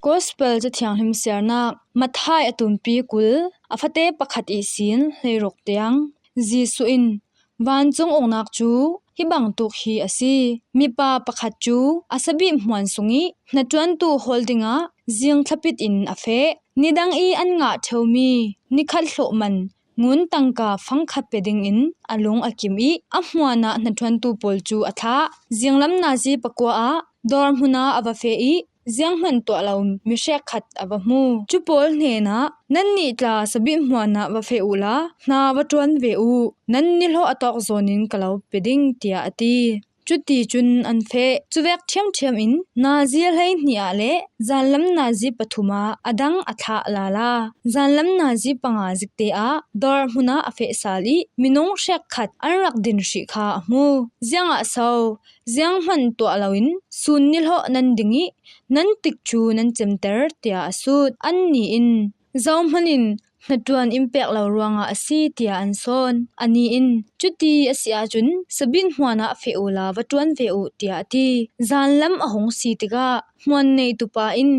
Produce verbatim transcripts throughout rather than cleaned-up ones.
Gospel Cathianghlim siarnak, Matthai a tumpi kul, a fate pakhat ihsin hleiruk tiang. Jesuh in, "Vancung uknak cu hi bangtuk hi a si: Mipa pakhat cu a sabih hmuan sungih hnaṭuantu hawl dingah zing thlapit in a feh. Nidang i an ngah ṭheumi nikhat hlawhman ngun tangka fangkhat pe dingin a lung a kim i a hmuan ah hnaṭuantu pawl cu a thlah. Zinglam nazi pakua ah dawr hmun ah a va feh i zianghman tuah lo mi hrekkhat a va hmu. Cu pawl hnenah, 'Nannih tla sabih hmuan ah va feh uhla, hna va ṭuan ve uh. Nan nihlawh a tawk zawn in ka lo pe ding,' tiah a ti. Cuticun an feh. Cuvek ṭhiamṭhiam in nazi hleihnih ah le zanlam nazi pathum ah a dang a thlah lala. Zanlam nazi panga zikte ah dawr hmun ah a feh sal i minung hrekkhat an rak din hrih kha a hmu. Ziangah so zianghman tuah loin sun nihlawh nan ding i nan tikcu nan cemter?' tiah a sut. Annih in, 'Zohhmanh in hnaṭuan in pek lo ruangah a si,' tiah an sawn. Anih in, 'Cuti a si ahcun sabit hmuan ah feh uhla va ṭuan ve uh,' tiah a ti. Zanlam a hung si tikah hmuan neitu pa in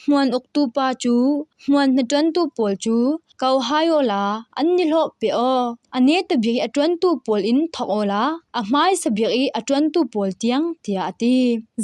hmuan uktu pa cu, 'Hmuan hnaṭuantu pawl cu ko hai awla an nihlawh pe aw. A neta bik i a ṭuantu pawl in thok awla a hmaisa bik i a ṭuantu pawl tiang,' tiah a ti.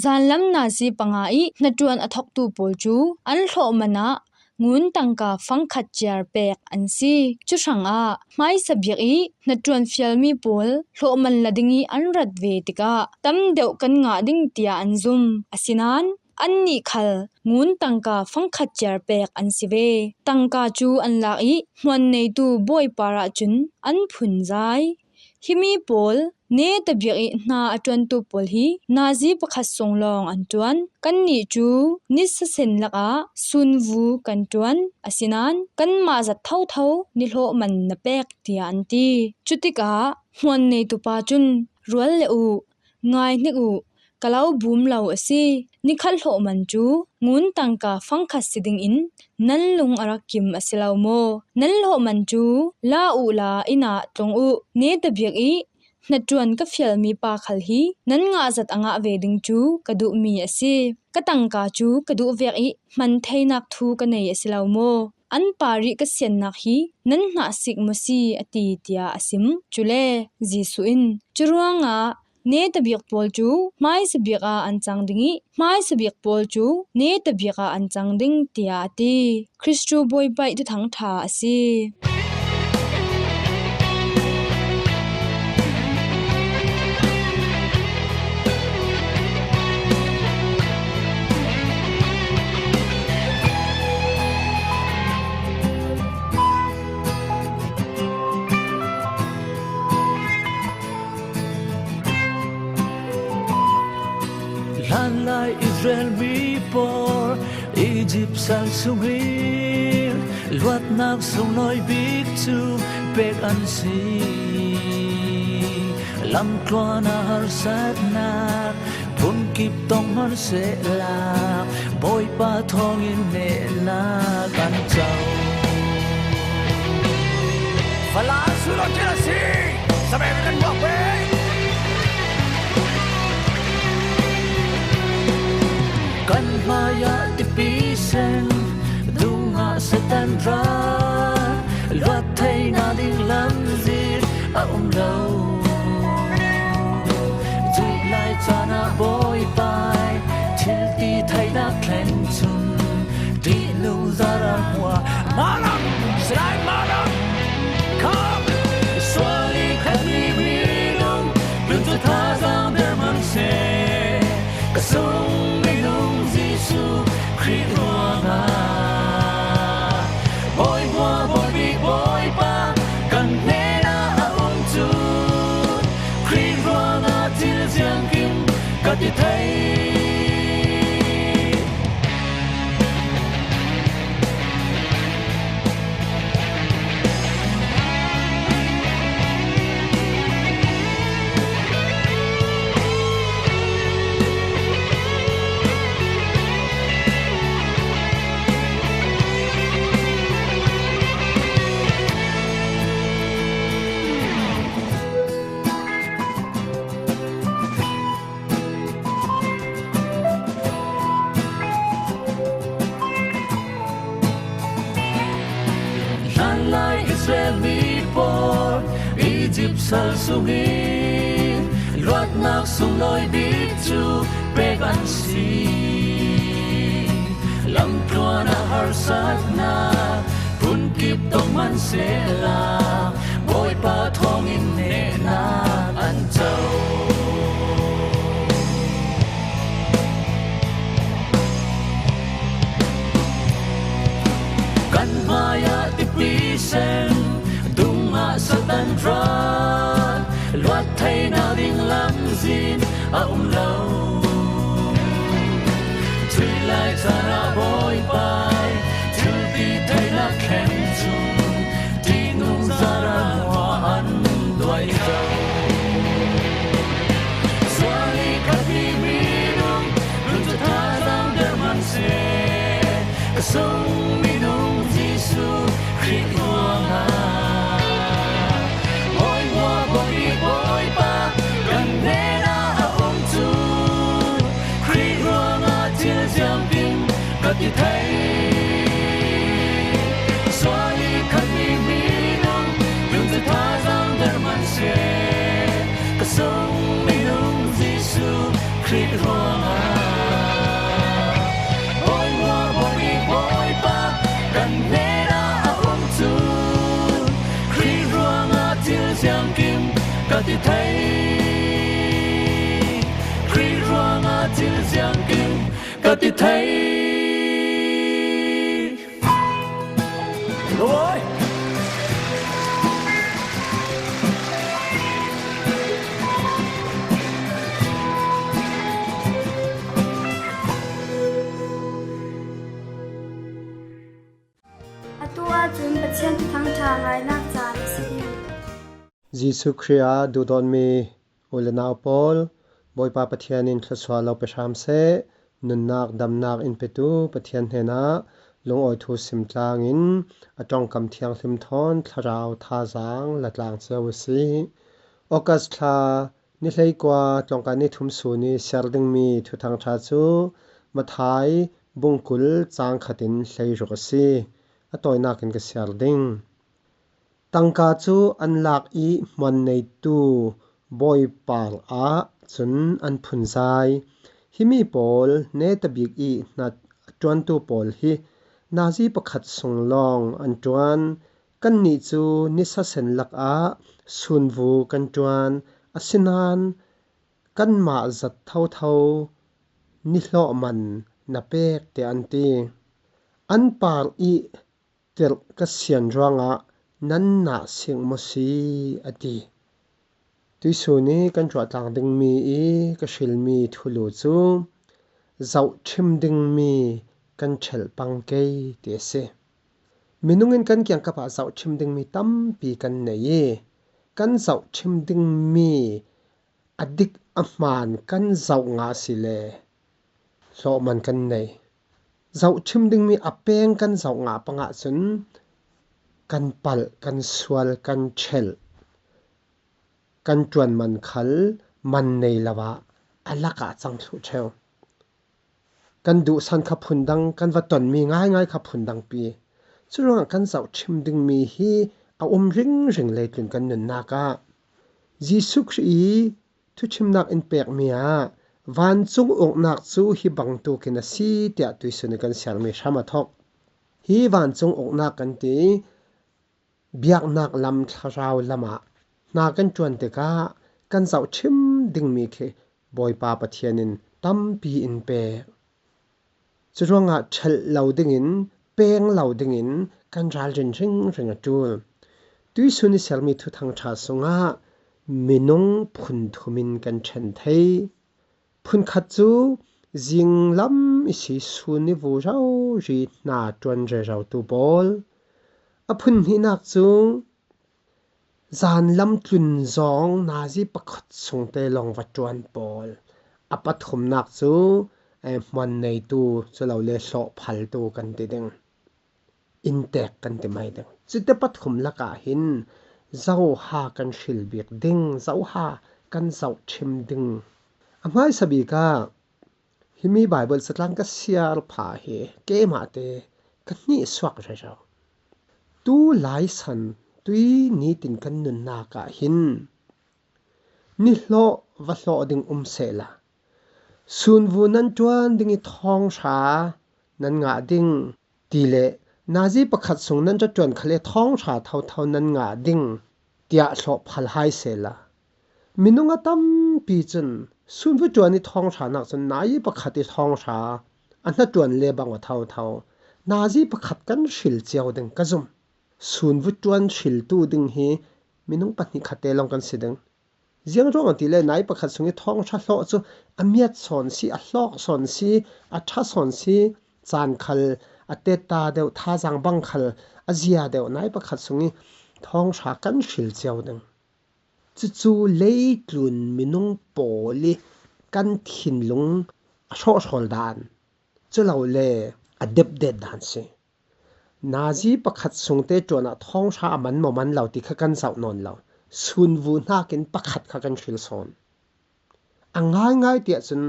Zanlam nazi panga i hnaṭuan a thoktu pawl cu an hlawhman ah ngun tangka fangkhat ciar pek an si. Cu hrangah hmaisa bik i hnaṭuan fialmi pawl hlawhman la ding i an rat ve tikah tam deuh kan ngah ding tiah an zum. Asinain annih khal ngun tangka fangkhat ciar pek an si ve. Tangka cu an lak i hmuan neitu bawipa ah cun an phunzai. Himi pawl, neta bik i hna a ṭuantu pawl hi nazi pakhat sung lawng an ṭuan. Kannih cu nisa sen lakah sunvu kan ṭuan. Asinain kanmah zat thotho nihlawhman na pek, tiah an ti. Cutikah hmuan neitu pa cun, 'Rual le uh, ngai hnik uh, ka lo bum lo a si. Nikhat hlawhman cu ngun tangka fangkhat si dingin nan lung a rak kim a si lo maw? Nan hlawhman cu la uhla inn ah tlung uh. Neta bik i hnaṭuan ka fialmi pa khal hi nan ngah zat a ngah ve ding cu ka duhmi a si. Ka tangka cu ka duh vek i hman theinak thu ka nei a si lo maw? An parih ka siannak hi nan hnahsik maw si?' a ti, tiah a sim. Cule Jesuh in, 'Cu ruangah neta bik pawl cu hmaisa bik ah an cang ding i hmaisa bik pawl cu neta bik ah an cang ding,' tiah a ti. Khrih cu Bawipa ih Thuthang ṭha a si. Hlanlai Israel mi pawl Izipt sal sungin luatnak sunglawi bik cu pek an si. Lamtluan ah harsatnak phun kip tong hmanh sehla, Bawipa thawngin nehnak an co. Falam sual lo tiah a si. Sabek kan buak pei. Kan hmaiah tipi sen dungah Satan ral luat theihnak ding lamzin a um lo. Cuih lai caan ah Bawipa thil ti theihnak thleng cun ṭihnung zara hmuah malam, silai malam, kham sual i khatmi minung, tlun cu thazaang der hmanh seh. Ka sung minung Jesuh Khrih ruangah Bawi hmua Bawi bik Bawipa kan hnenah a um cu Khrih ruangah thil ziangkim ka ti thei. Sal sungin luatnak sunglawi bik cu pek an si. Lamtluan ah harsatnak phun kip tong man sehla, Bawipa thawngin nehnak an co. Kan hmaiah tipi sen dungah Satan rat luat theinak ding lamzin a um lo. Cuih lai caan ah Bawipa thilti theinak thleng cu tinung zara hmua an duai zo. Sual i khat mi minung nun cu thazaang der man seh, ka sung minung Jesuh Khrih ruangah Bawi hmua Bawi Bawipa kan hnenah a um cu Khrih ruangah thil ziangkim ka ti thei. Sual i khat mi minung nun cu thazaang der man seh, ka sung minung Jesuh Khrih ruangah Bawi hmua Bawi Bawipa kan hnenah a um cu Khrih ruangah thil ziangkim ka ti thei. Khrih ruangah thil ziangkim ka ti thei. Lawm! Atu ahcun Pathian Thuthang ṭha ngainak caan a si. Jesuh Khrih ah duhdawtmi u le nau pawl, Bawipa Pathian in thluasuah lo pe hram seh. Nunnak damnak in petu Pathian hnenah lungawi thu sim tlang in a ṭongkam thianghlim thawn thlarau thazaang la tlang cio a si. August thla ni hleikua tlawngkai ni thum sun i siar dingmi Thuthang ṭha cu Matthai bungkul cang khat in hleiruk a si. A tawinak in ka siar ding. Tangka cu an lak i hmuan neitu bawipa ah cun an phunzai. Himi pawl netabik i hna a ṭuantu pawl hi nazi pakhat sung lawng an ṭuan. Kannih cu nisa sen lakah sunvu kan ṭuan, asinain kanmah zat thotho nihlawh man na pek, tiah an ti. An par i tirh ka sian ruangah nan nah sik maw si, a ti. Tuihsun i kan ruah tlang dingmi i ka hrilmi thulu cu zohṭhim dingmi kan ṭhelh pang kei ti a si. Minung in kan kiangkap ah zohṭhim dingmi tampi kan nei i kan zohṭhim dingmi a dik a hmaan kan zoh ngah si le hlawhman kan nei. Zohṭhim dingmi a peng kan zoh ngah pang ahcun kan palh, kan sual, kan ṭhelh, kan ṭuan man khal man nei lo ah a lakah a cang thluh ṭheu. Kan duhsan kha phundang, kan va tonmi ngaingai kha phundangpi. Curuangah kan zohṭhim dingmi hi a um ringring leitlun kan nunnak ah Jesuh Khrih i thuṭhimnak in pekmi ah vancung uknak cu hi bangtuk in a si, tiah tuihsun i kan siarmi hram a thawk. Hi vancung uknak kan ti biaknak lam, thlarau lam ah hna kan ṭuan tikah kan zohṭhim dingmi khi Bawipa Pathian in tampi in pek. Curuangah ṭhelh lo dingin, peng lo dingin kan ralrin hringring a ṭul. Tuihsun i siarmi Thuthang ṭha sungah minung phun thum in kan ṭhen thei. Phunkhat cu zinglam i si sun i vu rori hna ṭuan rerotu pawl. A phun hnihnak cu zanlam tlun zawng nazi pakhat sungte lawng va ṭuan pawl. A pathumnak cu, eh, hmuan neitu, culole hlawhphaltu kan ti ding. Inntek kan ti mai ding. Cute pathum lakah hin zoha kan hril bik ding, zoha kan zohṭhim ding. A hmaisa bik ah himi Baibal catlang ka siar pha hi keimahte ka hnih suak rero. Tu laisan tui nitin kan nunnak ah hin Nihlawh va hlawh ding um sehla, sunvu nan ṭuan ding i thawng hra nan ngah ding, ti le nazi pakhat sung nan ṭaṭuan khal le thawng hra thotho nan ngah ding, tiah hlawh phal hai sehla. Minung a tampi cun sunvu ṭuan i thawng hranak cun nazi pakhat i thawng hra a hnaṭuan le bang aw thotho nazi pakhat kan hril cio ding ka zum. Sunvu ṭuan hriltu ding hi minung pahnih khatte lawng kan si ding. Ziang ruangah ti le nai pakhat sung i thawng hra hlawh cu a miat sawn si, a hlawk sawn si, a ṭha sawn si, caan khal a tetta deuh, thazaang bang khal a zia deuh, nai pakhat sung i thawng hra kan hril cio ding. Cucu leitlun minung pawl i kan thinlung a hrawhhrawl dan, culole a depdet dan si. Nazi pakhat sungte ṭuanah thawng hra a man maw man lo ti kha kan zoh nawn lo. Sunvu hnakin pakhat kha kan hril sawn. A ngaingai tiah cun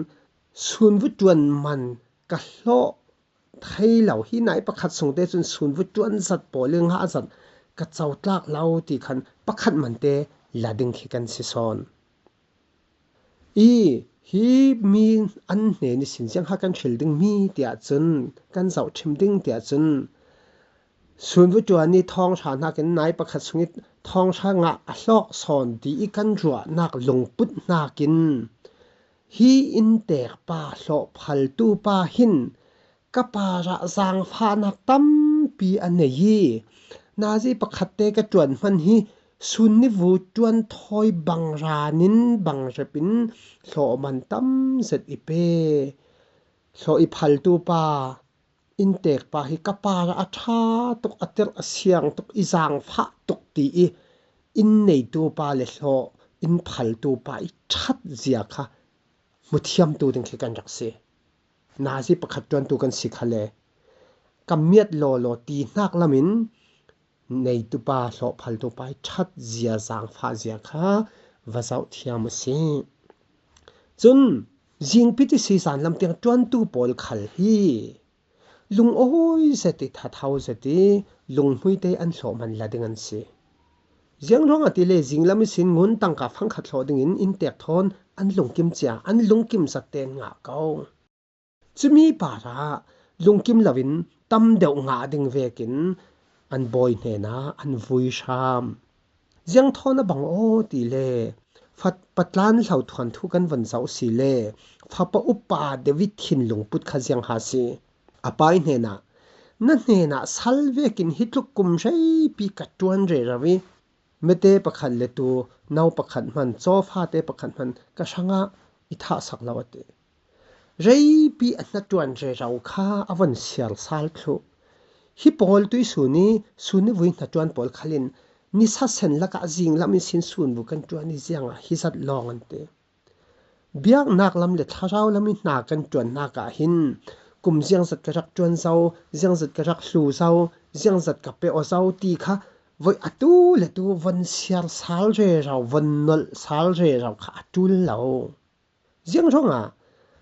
sunvu ṭuan man ka hlawh thei lo, hi nai pakhat sungte cun sunvu ṭuan zat pawl i ngah zat ka cotlak lo ti khan pakhat mante la ding khi kan si sawn. I, hi mi an hnen ihsin ziang kha kan hril ding mi tiah cun kan zoh ṭhim ding tiah cun, sunvu ṭuan i thawng hra hnakin nai pakhat sung i thawng hra ngah a hlawk sawn ti i kan ruahnak lungput hnakin hi inntekpa hlawhphaltu pa hin ka parah zaangfahnak tampi a nei i, nazi pakhatte ka ṭuan hmanh hi sunnivu ṭuan thawi bang ranin bang repin hlawh man tam zet i pe, hlawh i phaltu pa, inntekpa hi ka parah a ṭha tuk, a tirh a siang tuk, i zaangfah tuk ti i inn neitu pa le hlawh inn phaltu pa i ṭhat zia kha hmuthiamtu ding khi kan rak si. Nazi pakhat ṭuantu kan si khal le ka miat lawlaw ti hnak lamin neitu pa, hlawhphaltu pa i ṭhat zia, zaangfah zia kha va zoh thiam u sih. Cun zingpi ti si zan lam tiang ṭuantu pawl khal hi lungawi zet i, thatho zet i, lunghmuite an hlawh man la ding an si. Ziang ruangah ti le zinglam ihsin ngun tangka fangkhat hlawh dingin inntek thawn an lungkim cia, an lungkim zat tein ngah ko. Cumi parah lungkim loin tam deuh ngah ding vekin an bawi hnenah an vui hram. Ziang thawn a bang aw ti le, fat patlan hlo thuanthu kan von zoh si le, fapa upa deuh i thinlung put kha ziang ha si. A pai hnenah, na hnenah sal vekin hi tluk kum hreipi ka ṭuan rero i, mete pakhat le tu, no pakhat hman, cawfate pakhat hman ka hrangah i thahsak lo a ti. Reipi a hnaṭuan rero kha a von siar sal thluh. Hi pawl tuisun i sunnivu i hnaṭuan pawl khalin nisa sen lakah zinglam ihsin sunvu kan ṭuan i ziangah hi zat lawng an ti. Biaknak lam le thlarau lam i hna kan ṭuannak ah hin kum ziangzat ka rak ṭuan zo, ziangzat ka rak hlu zo, ziangzat ka pe aw zo ti kha voi atu le tu von siar sal rero, von nolh sal rero kha a ṭul lo. Ziang ruangah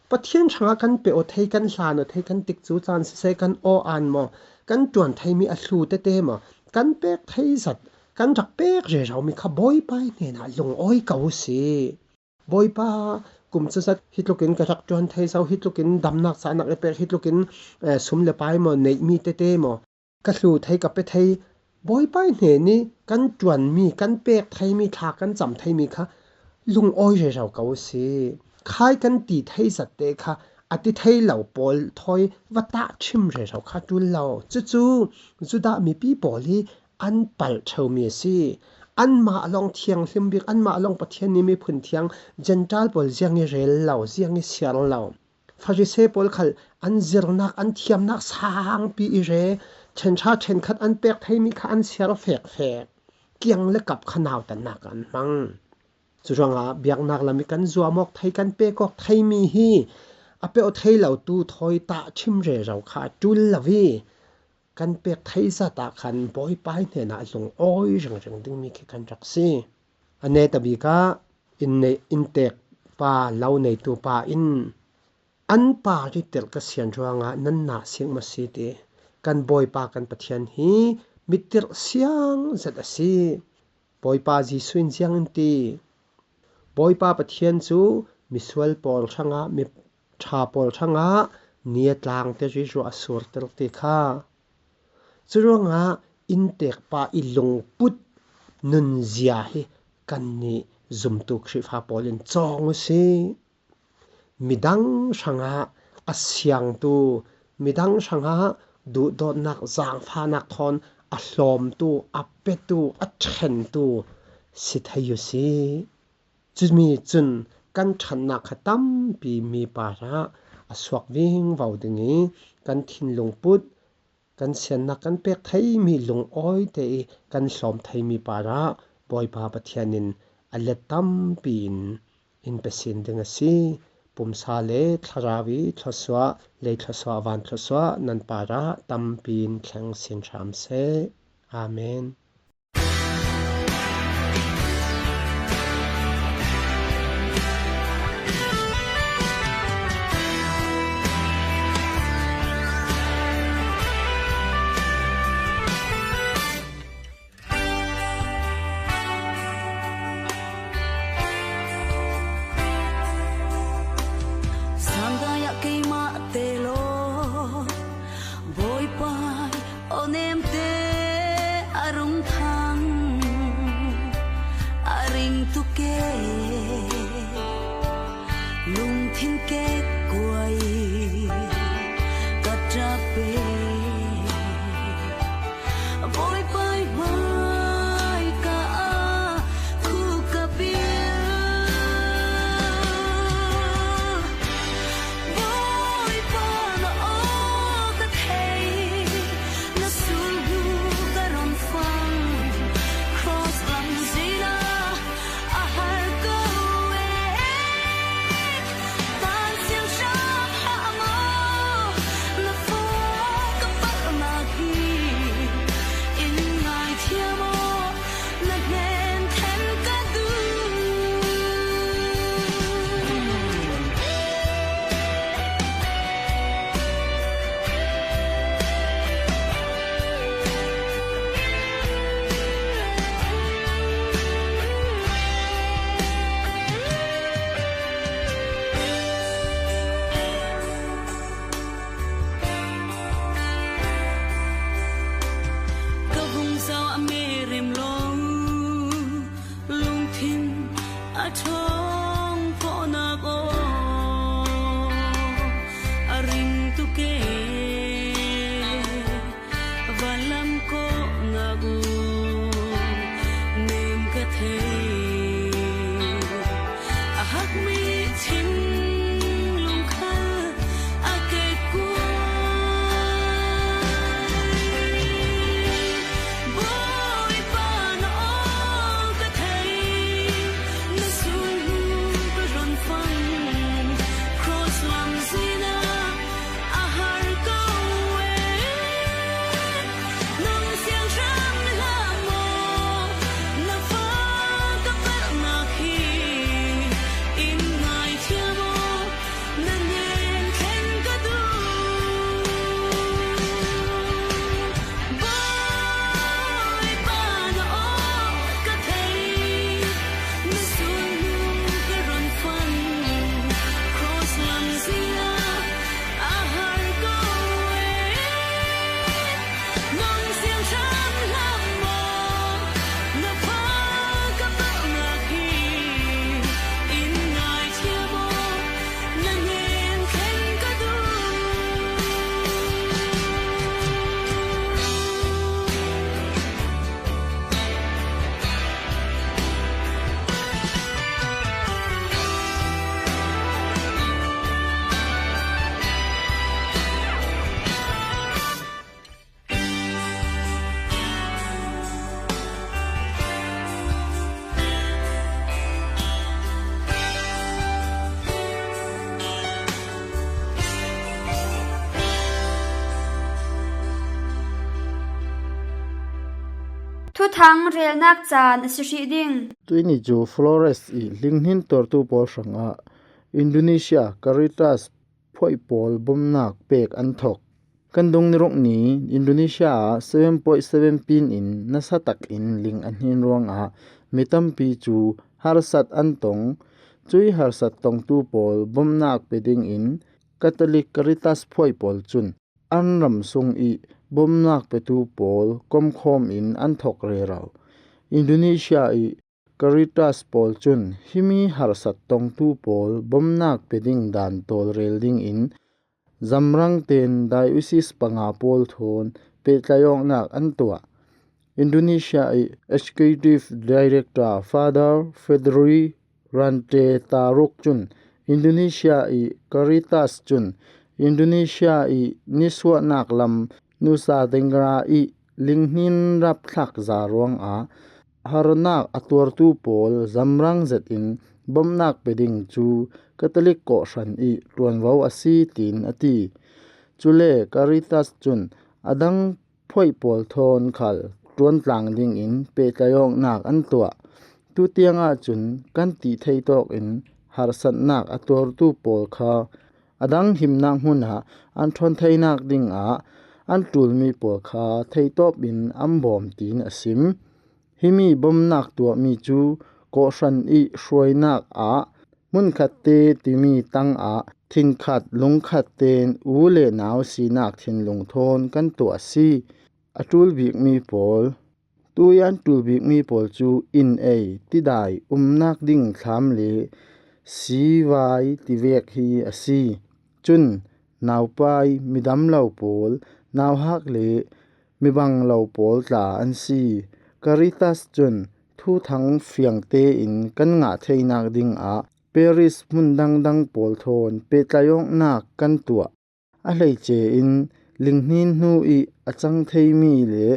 Pathian hrangah kan pe aw thei, kan hlan aw thei, kan tikcu caan siseh, kan aw aan maw, kan ṭuan theimi a hlu tete maw, kan pek thei zat, kan rak pek rero mi kha Bawipa i hnenah lungawi ko u sih. Bawipa, kum cazat hi tlukin ka rak ṭuan thei zo, hi tlukin damnak cahnak i pek, hi tlukin, eh, sum le pai maw, neihmi tete maw, ka hlu thei, ka pe thei, Bawipa i hnen i kan ṭuanmi, kan pek theimi, thla kan cam theimi kha lungawi rero ko u sih. Khai kan ti thei zatte kha a ti thei lo pawl thawi va tahṭhim rero kha ṭul lo. Cucu Judah mipi pawl hi an palh ṭheumi a si. Anmah lawng thianghlim bik, anmah lawng Pathian i miphun thiang, Gentile pawl ziang i rel lo, ziang i siar lo. Farisee pawl khal an zirnak, an thiamnak sangpi i re, ṭhenṭha ṭhenkhat an pek theimi kha an siar fekfek. Kiang le kap kha nautatnak an hmang. Curuangah biaknak lam i kan zuam awk thei, kan pek awk theimi hi a pe aw thei lo tu thawi tahṭhim rero kha ṭul lo i, kan pek thei zat ah khan Bawipa i hnenah lungawi ringring dingmi khi kan rak si. A neta bik ah inn nei, inntek pa, lo neitu pa in an par i tirh ka sian ruangah nan nah siang maw si ti. Kan Bawipa kan Pathian hi mi tirh siang zet a si. Bawipa Jesuh in ziang in ti, Bawipa Pathian cu misual pawl hrangah, mi ṭha pawl hrangah ni a tlangter i ruah a surter ti kha. Curuangah inntekpa i lungput nunzia hi kannih zumtu Khrihfa pawl in cawng u sih. Midang hrangah a siangtu, midang hrangah duhdawtnak, zaangfahnak thawn a hlawmtu, a petu, a ṭhentu si thei u sih. Cumi cun kan ṭhatnak kha tampi mi parah a suak vingvo ding i kan thinlung put, kan siannak kan pek theimi lungawite i kan hlawm theimi parah Bawipa Pathian in a let tampi in in pe sin ding a si. Pumsa le thlarau i thluasuah, lei thluasuah, van thluasuah nan parah tampi in thleng sin hram seh. Amen. Sangkaiah keimah te law, Bawipa aw nemte a rung thang, a ring tuk e, lungthin ke kuai ka ṭap e. Bawipa hmai ka a khu ka pil. Bawipa na aw ka thei, na sulhnu ka ron fang, cross lam zina a har ko e. Tan siangtho hlah maw, na fa ka palhnak hi in ngaithiam aw, na hnen thlen ka duh. Ka vung zau a merim lo, lungthin a ṭhawng kawhnak aw, a ring tuk e. Vanlam kawhnak aw, nem ka thei. A hakmi thinlung khal a kei kuai. Bawipa na aw ka thei, na sulhnu ka ron fang, cross lam zina a har ko e. Nang siangtho hlah maw, na fa ka palhnak hi in ngaithiam aw, na hnen thlen ka duh. Bawipa na aw ka thei, na sulhnu ka ron fang, cross lam zia a har ko e. Nang siangtho hlah maw, na fa ka palhnak hi in ngaithiam aw, na hnen thlen ka duh. Thuthang relnak caan a si hrih ding. Tuini cu Flores i linghnin tuartu pawl hrangah Indonesia Caritas phoih pawl bawmnak pek an thok. Kan dungni ruk ni Indonesia ah seven point seven pin in nasa tak in ling a hnin ruangah mi tampi cu harsat an tong. Cui harsat tongtu pawl bomnak pe dingin Catholic Caritas phuai pawl cun an ram sung i bomnak petu pawl komkhawm in an thok rero. Indonesia i Caritas pawl cun himi harsat tongtu pawl bomnak pe ding dan tawlrel dingin zamrang ten diocese panga pawl thawn pehtlaih awknak an tuah. Indonesia i Executive Director Father Fedri Rante Taruk cun Indonesia i Caritas cun Indonesia i nisuahnak lam Nusa Tenggara i linghnin rapthlak za ruangah harnak a tuartu pawl zamrang zetin bomnak pe ding cu Catholic kawhhran i ṭuanvo a si, tiin a ti. Cule Caritas cun a dang phuai pawl thawn khal ṭuantlang dingin pehtlaih awknak an tuah. Tutiang ahcun kan tih theitawk in harsatnak a tuartu pawl kha a dang himnak hmunah an ṭhawn theinak dingah an ṭulmi pawl kha theitawp in an bawm, tiin a sim. Himi bomnak tuahmi cu kawhhran i hruainak ah hmunkhatte timi tangah thinkhat lungkhat ten u le nau sinak thinlung thawn kan tuah a si. A ṭul bikmi pawl, tui an ṭul bikmi pawl cu inn ei, tidai, umnak ding thlam le sivai tivek hi a si. Cun naupai, midam lo pawl, nauhak le mibang lo pawl tla an si. Caritas cun thuthang fiang tein kan ngah theinak dingah parish hmun dangdang pawl thawn pehtlaih awknak kan tuah. A hleice in linghnin hnu i a cang theimi le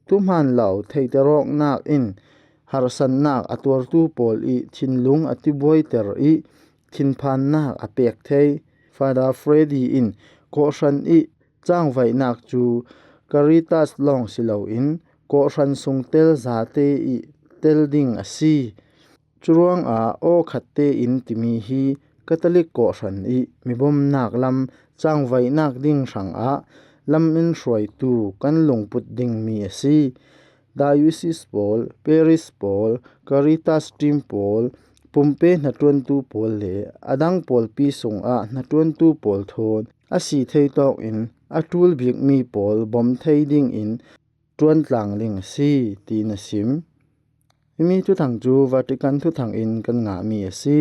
thuhmaan lo theiter awknak in harsatnak a tuartu pawl i thinlung a tibuaiter i thinphannak a pek thei. Father Freddy in kawhhran i cangvaihnak cu Caritas lawng si loin kawhhran sung tel zate i tel ding a si. Curuangah aw khat tein timi hi Catholic kawhhran i mibomnak lam cangvaihnak ding hrangah lam in hruaitu kan lungput dingmi a si. Diocese pawl, parish pawl, Caritas team pawl, pumpe hnaṭuantu pawl le a dang pawlpi sungah hnaṭuantu pawl thawn a si theitawk in a ṭul bikmi pawl bawm thei dingin ṭuantlang ding a si, tiin a sim. Himi thuthang cu Vatican thuthang in kan ngahmi a si.